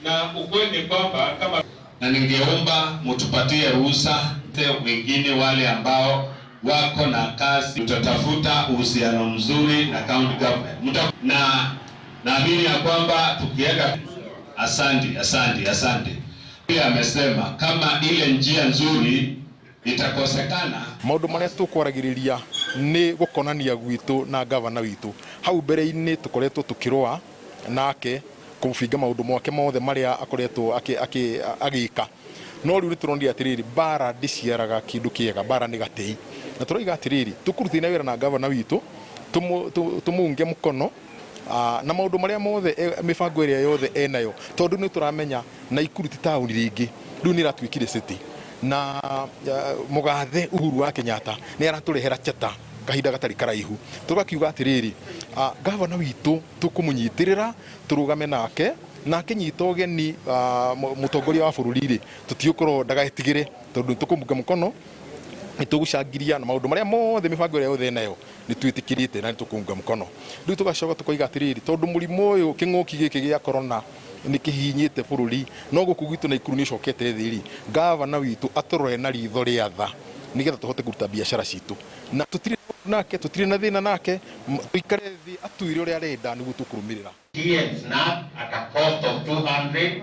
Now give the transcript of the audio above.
Na ukweli ni kwamba kama Na ningeomba mtupatie ruhusa wengine wale ambao wako na kazi, tutatafuta uhusiano mzuri na county government. Na naamini ya kwamba tukiweka. Asante, asante, asante. Pia amesema kama ile njia nzuri itakosekana. Maundu maria tukwaragiriria ni gukonania gwitu na gavana witu. Hau mbere-inĩ tukoretwo tukirũa nake kũbinga maundu mwake mothe maria akoretwo agĩka, no rĩu nĩ tũronire atĩrĩrĩ, mbara ndĩciaraga kĩndũ kĩega, mbara nĩ gatĩi. Na tũroiga atĩrĩrĩ, tũkũrutithania wĩra na gavana witũ, tũmũunge mũkono na maũndũ marĩa mothe, mĩbango ĩrĩa yothe enayo, tondũ nĩ tũramenya Naikuru ti taũni rĩngĩ, rĩu nĩ ĩratuĩkire city. Na mũgathe Uhuru wa Kenyatta nĩ aratũrehera cheta kahinda gatarĩ karaihu. Tũgakiuga atĩrĩrĩ, gavana witũ tũkũmũnyitĩrĩra, tũrũgame nake, na akĩnyita ũgeni mũtongoria wa bũrũri rĩ, tũtigũkorwo ndagaetigĩre, tondũ nĩ tũkũmunga mũkono, nĩ tũgũcangiria na maũndũ marĩa mothe, mĩbango ĩrĩa yothe enayo nĩ twĩtĩkĩrĩte na nĩ tũkũmunga mũkono. Rĩu tũgacoka tũkoiga atĩrĩrĩ, tondũ mũrimũ ũyũ, kĩng'ũki gĩkĩ gĩa corona nĩ kĩhihinyĩte bũrũri, no gũkũ gwitũ Naikuru nĩ ũcokete thĩ rĩ, gavana witũ atũrore na ritho rĩa tha nĩgetha tũhote kũruta biacara citũ. Na tũtirĩ nake, tũtirĩ na thĩna nake, tũikare thĩ atwĩre ũrĩa arenda nĩguo tũkũrũmĩrĩra. Tea and snack at a cost of 200.